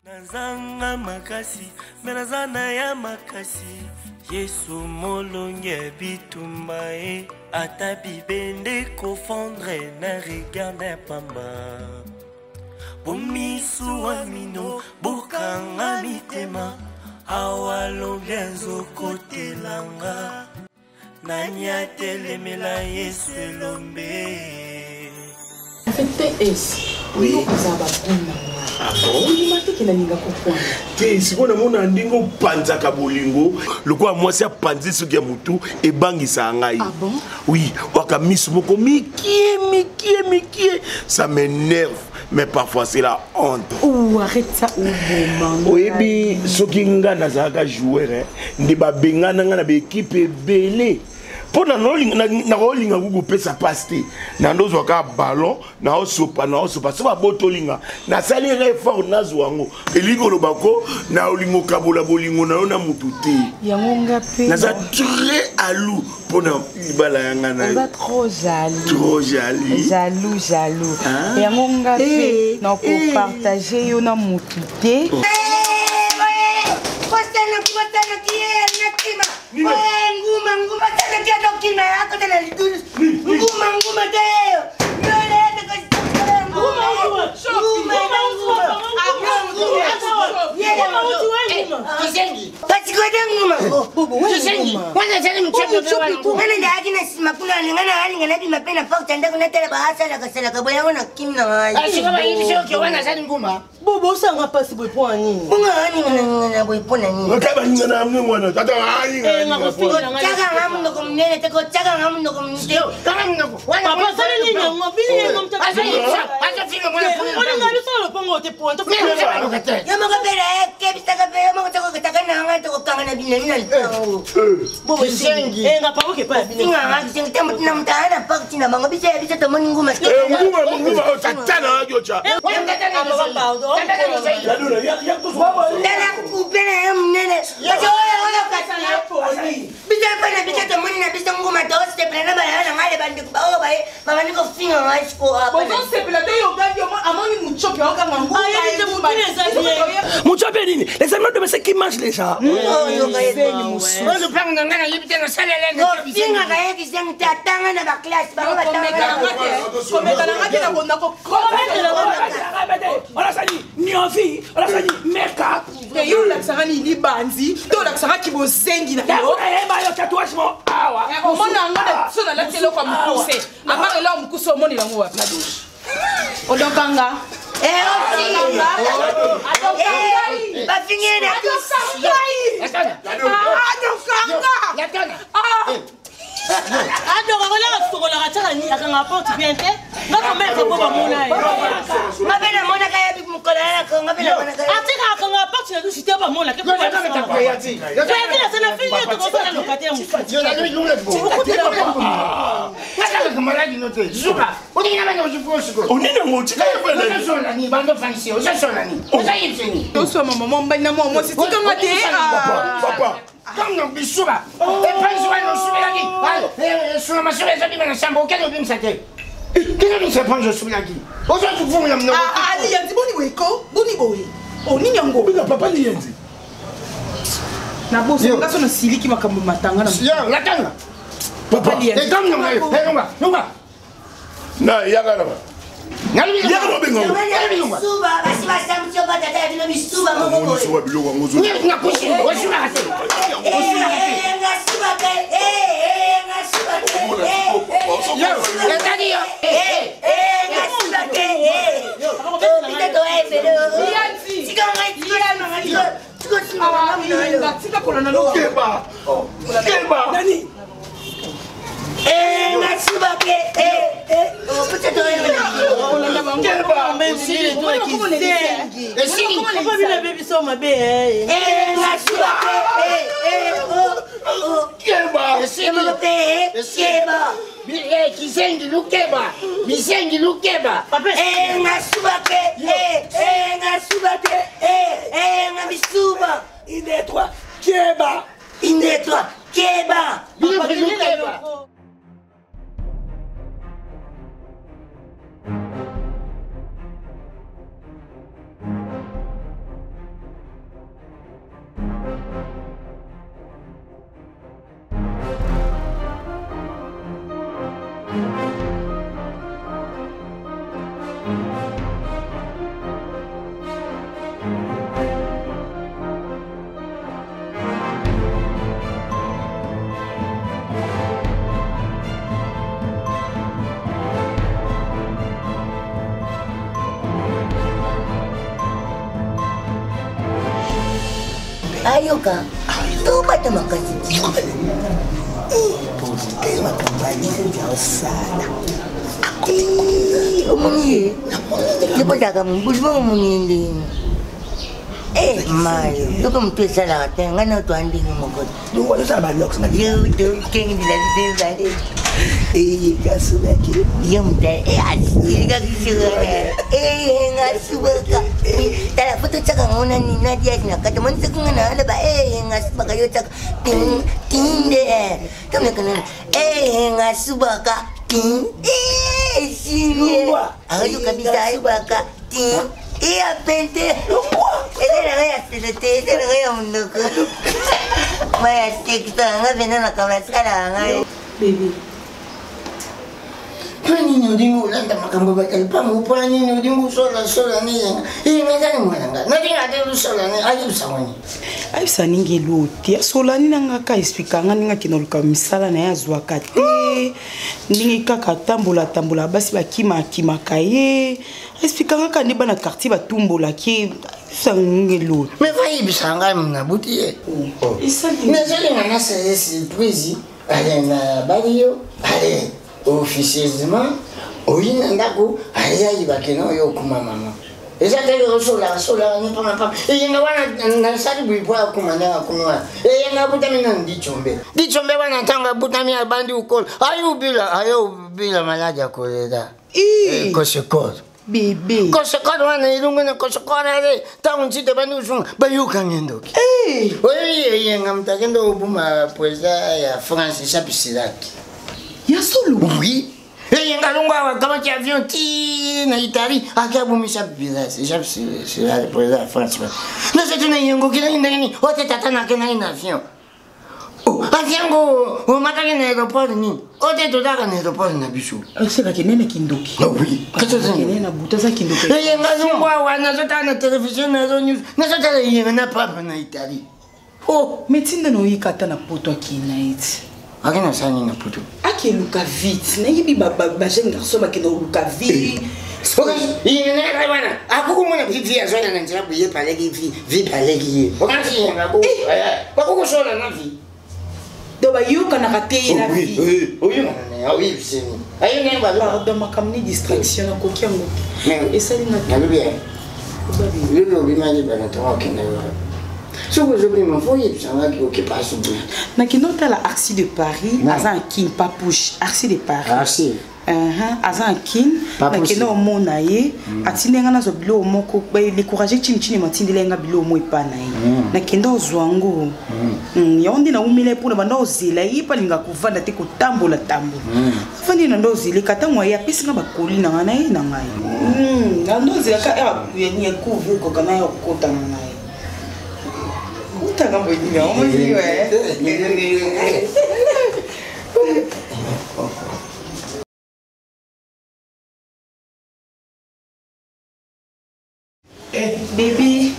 Nazanga makasi me naza na ya makasi Yesu molongi ya bitumba e ata bibende kofondre na regard ya pamba bomisuwa mino bokanga mitema awa lobi azokotelanga nani atelemela Yesu elombe. En fait, PS, oui. oza bakuna olima te ke nalinga kokwana te. Sikoyo namona ndenge opanzaka bolingo lokola mwasi apanzi soki ya motu, ebangisaka ngai. Ah bon? Oui, waka miso moko mikie mikie mikie, ça m'énerve, mais parfois c'est la honte. Ouh, arrête ça, oboma. Oyebi, soki nga nazalaka joueur, eh, nde babengana nga na baekipe ebele mpo nakolinga kukopesa pasi te. Nandozwa kaka ballon, naosopa naosopa, so babotolinga, nasali effort, nazwa yango. Elingi koloba ko na olingo okabola bolingo na yo na motu te. Yango nga mpe naza très jaloux mpo na libala ya nga na yo. Oza trop jaloux. Trop jaloux. Jaloux, jaloux. Ah. Yango nga mpe Eh, nakopartage yo na motu te. Nguma nguma tokima akota na lidulu nguma nguma te. Kasikote nguma wana ezali mutshana ndayaki na nsima kuna, alinga na alinga nabima mpe na porte ya ndako, natala baasalakasalaka boyango na kimi na ngai. Wana azali nguma. Bobo, osanga mpasi boye mpo ya nini? Bongo aninga boye mpo na nini? Ata baninga na ndenge wana, tata. Kotiaka nga monoko monene te, kotiaka nga monoko monene te. Papa, asali nini yango? Bini yango, olinga biso na lopango te po Yo moko mpe nakebisaka mpe yo moko tokokotaka na nga, tokokanga na binami na lipango. Nga pamoke epai ya bino. Singanga kisengi te, motu na moto aya na porte na bango, biso ya biso tomoni nguma. Nguma nguma oyo tata na yaki otya. Tala coupe na ye monene, kasi oyo oyo kasi biso mpe na biso tomoni na biso nguma, tosepela na bayaya na ngai le bandeko baoyo baye babandi kofinga ngai sikoyo. Bozosepela te, yogangi amoni muchopi aokanga. Ayebi te motuna eza bien. Muchopi nini? Les animaux domestiques qui mangent les gens. Oyo lupango na ngai, nayebi te nasalela. Kofingaka ye kisengi te, atanga na baklasse bango batanga. Komeka na nga te. Olasani niofi, olasani makeup. Yo olakisaka nini? Libanzi to olakisaka kibozengi na yo? Nayeba yo tatouage mo awa. Omona yango na so nalati eloko ya mokuse, apart eloko ya mokuse, omonela yango wapi? Odokanga. Bafingi ye na Adokanga. Adoka kolaka sokolaka tiaka ni akanga porte bien te. Nga komeka po bamona ye. Nga mpe namonaka ye mokolo ya nga mpe namonaka ye. Atika akanga porte na dusi te, bamona ke na fili yo tokosala locataire mosusu. Onini yango otika. Toswama mama mbali na mwa mwasi, tikanga te. Papa. Ntango bisuba epanzi wana osubelaki, suna masuba ezobima na chambre, okende obimisa te, kende obimisa epanzi osubelaki, ozozuvungula monoko. Liyanzi, boni boye ko, boni boye, onini yango? Benga papa Liyanzi. Na boso nga so nasiliki makambo matanga na Yo latanga. Papa. Nunga. Na yaka na yaka babenga ngo. Bisuba basi basambusi yo batata ya bino, bisuba moko boye. Monisuba biloko yango. Osubaka te. Nga suba te, nga suba te. Etali yo. Nga suba te, bito toyebele. Tika ngai. Tika kolanda. Keba keba. Nani? Nga suba te. Keba. Papa, bino ebebi so mabe. Nga suba te. Keba. Moko mpe keba. Kizengi lukeba, bizengi lukeba. Nga suba te, nga suba te, nga bisuba. Ine trois keba. Ine trois keba. Bino lukeba. Ayoka tobata makasi. Omoni ye libotaka mobulu bongo omoni ye ndenge mayo yoka motu esalaka te ngai na toa ndenge moko yo moto asikakisienga subaka tala fo totyaka ngo nani na diasi na kati omoni soki nga na aloba eyenga subaka yo tyaka tinde tomekanana eyenga subaka esili ayoka bisa ayebaka ti iya pente eza nanga ya solo te eza nanga ya monoko maya tekito yanga mpena makambo asalaka ngai. Bebe, mpo nini olingi olanda makambo batali mpango? Mpo nini olingi osolasola neyenga eyenga? Ezali mwana nga nalinga te osola ne ayebisa wani. Ayebisa ningi elo te, asolani na nga ka explika nga ndenge akende oluka misala na ye, azwaka te, ndenge kaka atambola atambola, basi bakimakimaka ye. Explika nga kaka nde bana quartier batumbolaki ye. Ayebisa ningi elo. Mais vayebisa ngai nabuti ye nazolinga nasala surprise. Ale na bali yo, ale officieusement oyi na ndako, ale ayibake na oyo okuma mama. Eza te osola sola ni pama pama. Eyenga wana nasali boye po akuma ndenge akumi wana. Eyenga abutami nanu dicombe dicombe wana. Ntango abutami, abandi ukola, ayubila ayobila maladi ya kolera, kosekoro. Bebe kosekoro wana elongo na kosekoro. Ale ntango nzito ebandi kosunga, bayokanga ndoki. Oyo eyenga moto akende obuma président ya France, Jacques Chirac. Ya solo? Oui, eyenga longo awa akamati avion ti na Italie, ake abomisa Jacques Chirac, président ya France. Nyonso tuna eyenga okendaki ndenge nini? Ote tata nakendaki na avion. Avion yango omataki na aéroport nini? Ote tozalaka na aéroport na biso. Eselaki nene kindoki. Oui. Kene na butu aza kindoki. Eyenga zongo awa nazotala na télévision, nazo news, nazotala eyenga na pape na Italie. Oh, mais tinda na oyika ata na poto akei na ye ti. Ake na sala nini na poto? Akeluka vite, nayebi bajeune garçon bakenda koluka vie. Eyenga wana akokomona vi azwana na nzela boye, paleki vi vi paleki ye okanisi eyenga bakokosola na vi. Donc bayokanaka te ye na vie. Oyokana na ye, oyebiseni ayo ndenge baloba. Pardon, makambo ni distraction, nakoki yango te, esali nga. Nalobi ya lobi obimaki bana ntongo okende wana, soki ozobima fo oyebisangaki okepasi boye. Nakende otala Arsi de Paris. Aza na Kin, Papouche Arsi de Paris. Arsi. Aza na Kin, nakende omona ye. Atindi nga nazwa biloko moko, découragé chinichini matindeli nga biloko mo epa na ye. Nakende ozwa yango. Yango nde naumela ye mpona banda ozela ye mpe alinga kovanda te, kotambola tambola. Afandi na nde ozeleka ntango aye apesi nga bakoli na ngai na ye na ngai na nde ozelaka ya couvre koka na ye okota na ngai utanga boye nini omoni. Baby,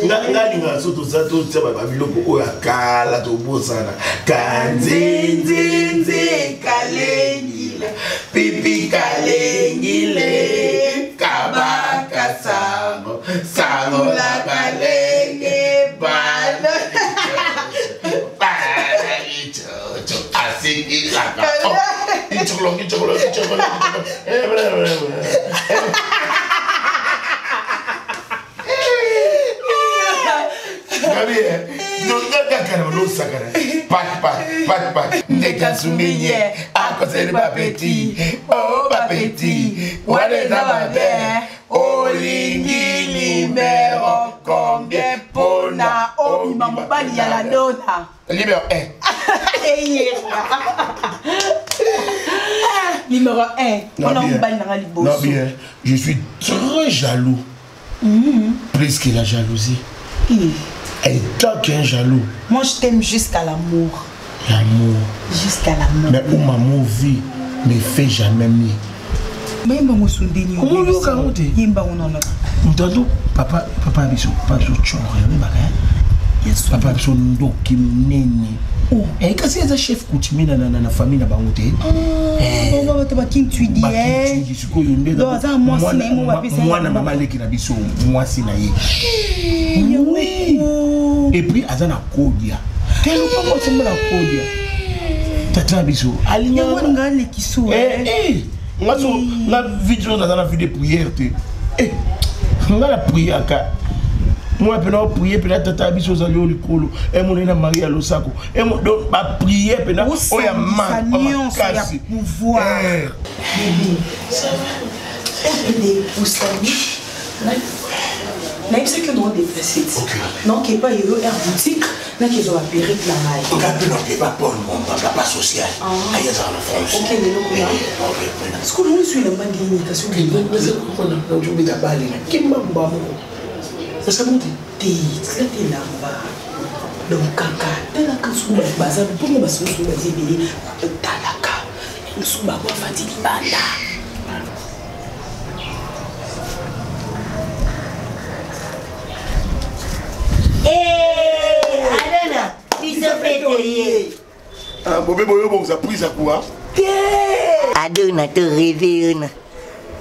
nga linga so toza totia babiloko oyo ya kala tobosana. Kanzinzinzi kalengila pipi kalengile kabaka sango sango la kalenge bana bana ichocho asikilaka ichokolo ichokolo ichokolo. Gabi, kaka na balosakana pat pat pat pat ndeka suminye akoseli bapeti o bapeti wana eza mabe. Olingi numéro combien mpona obima mobali ya la dona? Numéro 1. Numéro 1 mpona mobali nanga liboso. Non bien, je suis très jaloux, plus que la jalousie. Et tant qu'un jaloux. Moi, je t'aime jusqu'à l'amour. L'amour. Jusqu'à l'amour. Mais où maman vit, Mais fais jamais mieux. Bayemba ngo sundeni. Omoyoka yango te. Yemba ngo nono. Moto azo papa papa biso papa biso tshore oyebaka papa biso ndoki monene. Oh. Eh, kasi aza chef coutumier na, na, na famille na bango te. Ah, bato bakintudi bakintudi sikoyo nde mwana mama leki na biso mwasi na ye. Oui. Et puis aza na kodia. Te lopango asemba na kodia. Tata na biso alinga alekiso. Nga so nga video naza na vie de prière te. Eh, nga na priaka mwa mpena oprie mpena tata ya biso ozali oyo likolo emonai na marie ya losako donc baprie mpena oyo ya makasi pouvoir nayebisaki yo nao déplace ti naoke epai yo air boutique nakezwa baperike na ngai nga mpe naoke paul momba papa social aye azala na france okende lokuna sikoyo ozwi elamba ndenge kasi okobeta bale na kimba moko nasabu te te tika te elamba donc kaka talaka soki bato baza mpongo basusu baza ebele talaka mosusu bango afandi libanda. Alona, biso mpe toye. Bobe boyo bongisa prise ya courant. Adona to reve yona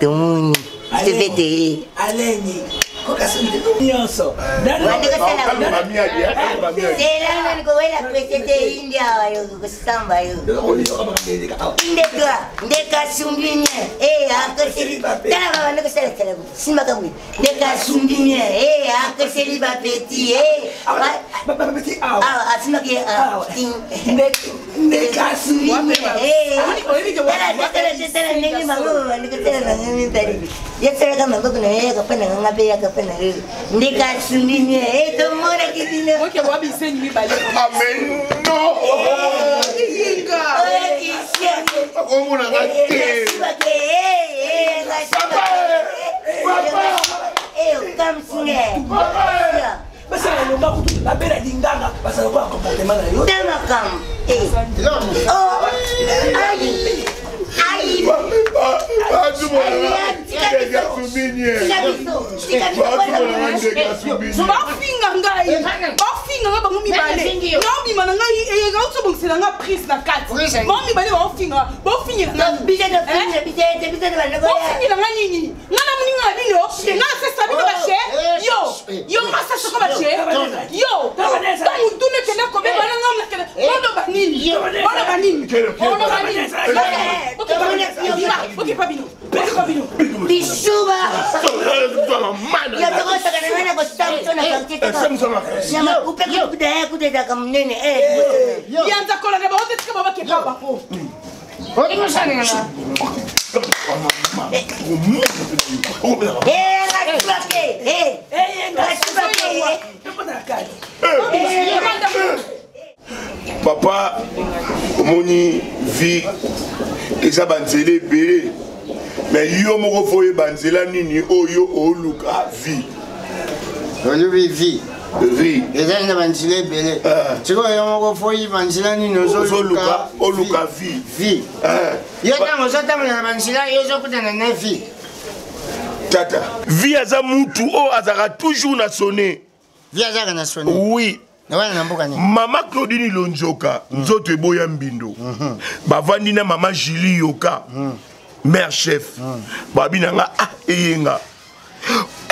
tomoni biso mpe toye. Aleni nyonso zela nani kowela prese te indi awa yo kosamba yo ndeka ndeka sumbinie akoseli tala babanda kosalasala simbaka boye ndeka sumbinie akoseli bapeti awa asimbaki ndeka sumbinie tala ndenge bango babandi kosala bango mibale yasalaka maboko na yo yaka mpo na nganga mpe yaka mpo na yo ndeka sumbinie tomonaki bino amen no omonaka te basala elomba kutu babela linganga basala kwa comportement na yo makambo bafinga ngai bafinga ngai bango mibale naobima na ngai eyeka obongisela ngai prise na kati bango mibale baofinga bofingela ngai nini ngai na moninga na bino ngai nasesa bino bashe yo yo ngai asesaka bashe yo ntango tuna ekenda kobeba na ngai nakende oloba nini oloba nini oloba nini okipa bino okipa bino bisuba yo tokosaka na ngai na kosamso na quartier na makupe kuda kuda ezalaka monene yanza kolanda bango te tika babakepa bango. Papa, omoni vie eza banzela ebele mais yo moko fo oyeba nzela nini oyo oluka vie. Olobi vie. Vie ezali na banzela ebele. Sikoyo yo moko fo oyeba nzela nini ozoluka oluka vie. Vie yo ntango ozotambola na banzela yo ozokutana na vie. Tata vie aza mutu oyo azalaka toujours na sonne. Vie azalaka na sonne. Oui. Wana na mboka nini? Mama Claudine Lonzoka, nzoto eboya mbindo. Bavandi na mama Julie Yoka, mère chef. Babi na nga ah eyenga.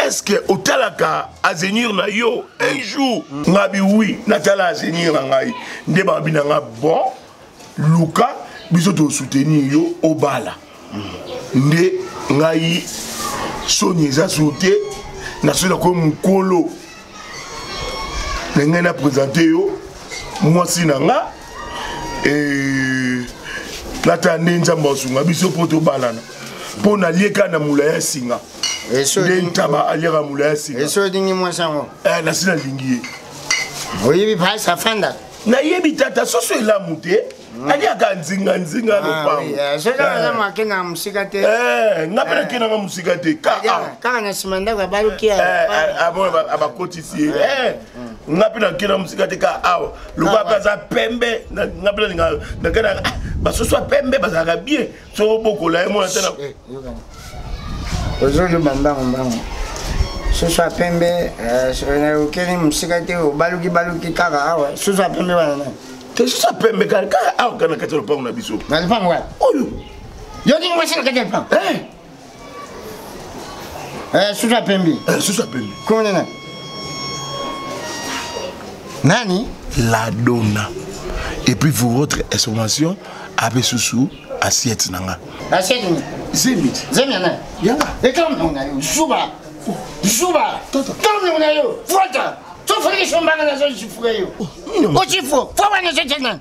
Est-ce que otalaka avenir na yo un jour? Ngabi oui, natala avenir na ngai. Nde babi na nga bon, luka biso to soutenir yo obala. Nde ngai soni eza so te, nasoki nakomi mokolo. Na ngai na présente yo mwasi na nga natala nde nzambe asunga biso mpo tobalana mpo nalieka na mula ya singa nde ntaba aliaka mula ya singa. Eso olingi mwasi yango? Nasi nalingi ye. Oyebi mpasi afanda? Nayebi tata soso elamu te, aliaka nzinga nzinga lopango. Soki aza makenda mosika te. Nga mpe nakendanga mosika te. Kaka na nsima ndako abaluki. Abakotisi ye. Nga mpe nakenda mosika te ka awa lokola mpe aza pembe, nga mpe nalinga nakenda basusu ya pembe bazalaka bien soki obokola ye mwana te na ozoloba mbango mbango. Susu ya pembe, okeli mosika te, obaluki baluki kaka awa. Susu ya pembe wana nani? Te, susu ya pembe kaka awa, kaka na kati ya lopango na biso. Na lopango wana oyo yo ndingi mwasi na kati ya lopango? Susu ya pembe. Susu ya pembe. Komona nani? Nani? La donna. Et puis pour votre information, abe susu assiette nanga. Assiette ni? Zemi. Zemi na. Yanga. Ekam na yo. Zuba. Zuba. Tata. Na yo. Fuata. To fere sombanga na zo jifuka yo. O jifo. Fo wana zo tena.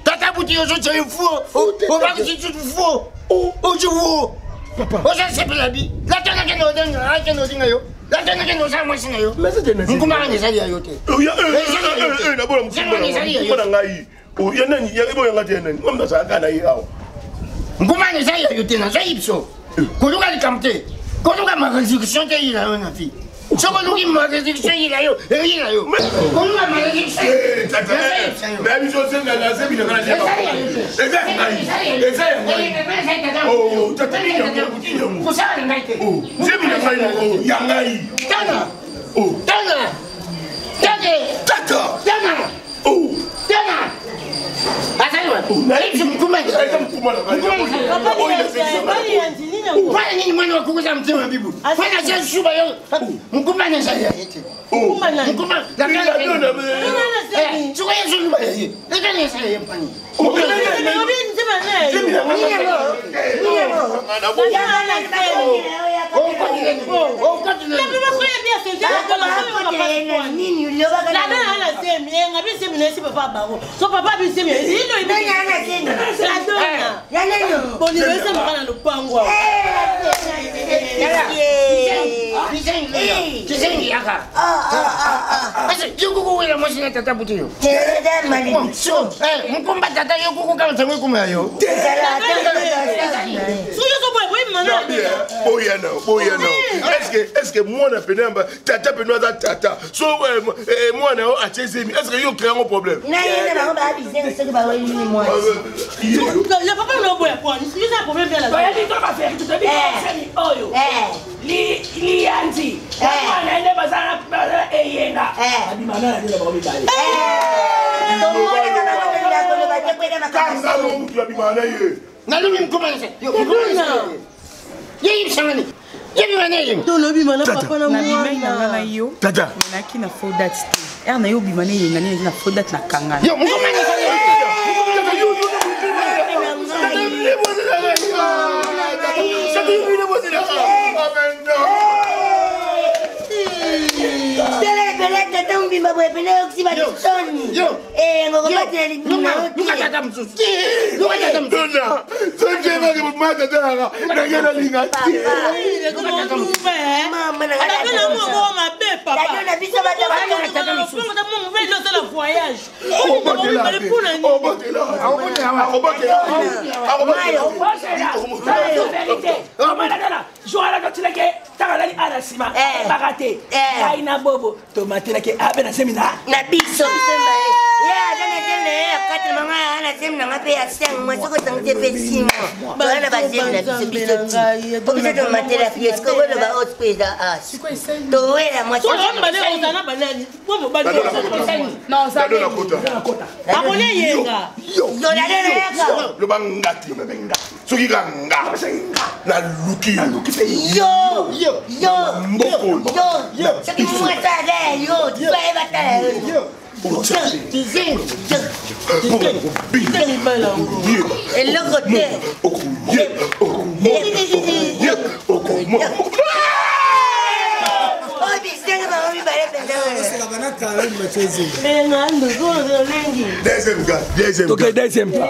Tata buti yo zo tena fo. O ba ki fo. O jifo. Papa. O zo sepela bi. La tena ke no denga, la tena dinga yo. La tena ke no sa mwasi na yo. Nkuma na ezali ya yo te. Nabola mokumba na ngai. Ya nani? Ya eboyanga te, ya nani? Ngam nazalaka na ye awa. Nkuma na ezali ya yo te, nazoyi biso. Koluka likambo te. Koluka malédiction te yila yo na fi. Soki oluki malédiction yila yo, eyila yo. Koluka malédiction. Na biso osenga na zebi na ngai. Eza ya ngai. Eza ya ngai. Tata nini yango? Kosala na ngai te. Zebi na ngai moko ya ngai. Tana. Tana. Tana. Tata. Tana. Tana. Azali wapi? Nayebi mokuma. Eza mokuma na ngai. Mpana nini mwana wakukuza motema bibu? Mpana aza zuba yo. Mokuma na ezali ya ye te. Mokuma. Soki ye zoluba ya ye. Eza na ezali ya ye mpani. Yokukuwela mwasi na tata butu yo. Mukumba tata yokukuka nsango ekuma ya yo. Boyana, boyana. Est-ce que mwana pene amba tata pene aza tata. So mwana yo atie zemi. Est-ce que yo créer un problème? Na ye na bango ba bizengi soki baweli nini mwasi. Le papa no boya kwa. Ni ça problème bien là. Toyebi to ba vérité, toyebi zemi oyo. Liyanzi. Mwana nde bazala eyenga. Abima na nde bango mibale. Tomonaka bango mpenza koloba te po eza makambo. Kanga momutu abima na ye. Nalingi mokoma na se. Ye yebisanga nini? Yebima na ye. Tolobima na papa na nabimai na nga na yo. Tata. Naki na faux date te. Ere na yo obima na eyenga nini na faux date na kangana. Yo mokoma na se. Tala ebele tata mobimba boye pene oyokisi bato soni. Ngokobatela libima na yo te. Dona, soki ebaki mata talaka ndenge nalinga te. Mama na ngai. Tata na biso bato Joana totilaki ntango alali a na nsima ebaka te ngai na bobo tomatelaki abe na zemi na na biso biso mibale ye aza na zemi na ye ya 4 manga aya na zemi na nga mpe ya 5 mois soki osangi te mpe 6 mois toza na bazemi na biso biso ti po biso tomatelaki ye sikoyo boloba oyo sikoyo eza as towela mwasi. Akolia yenga. Loba nga te, soki ka nga naluki yo yo yo yo soki mwasi aza ya yo tifa ye batala yo. Eloko te. Oyo bisenga bango mibale mpenza. Deuxième gars, deuxième. Toke deuxième pas.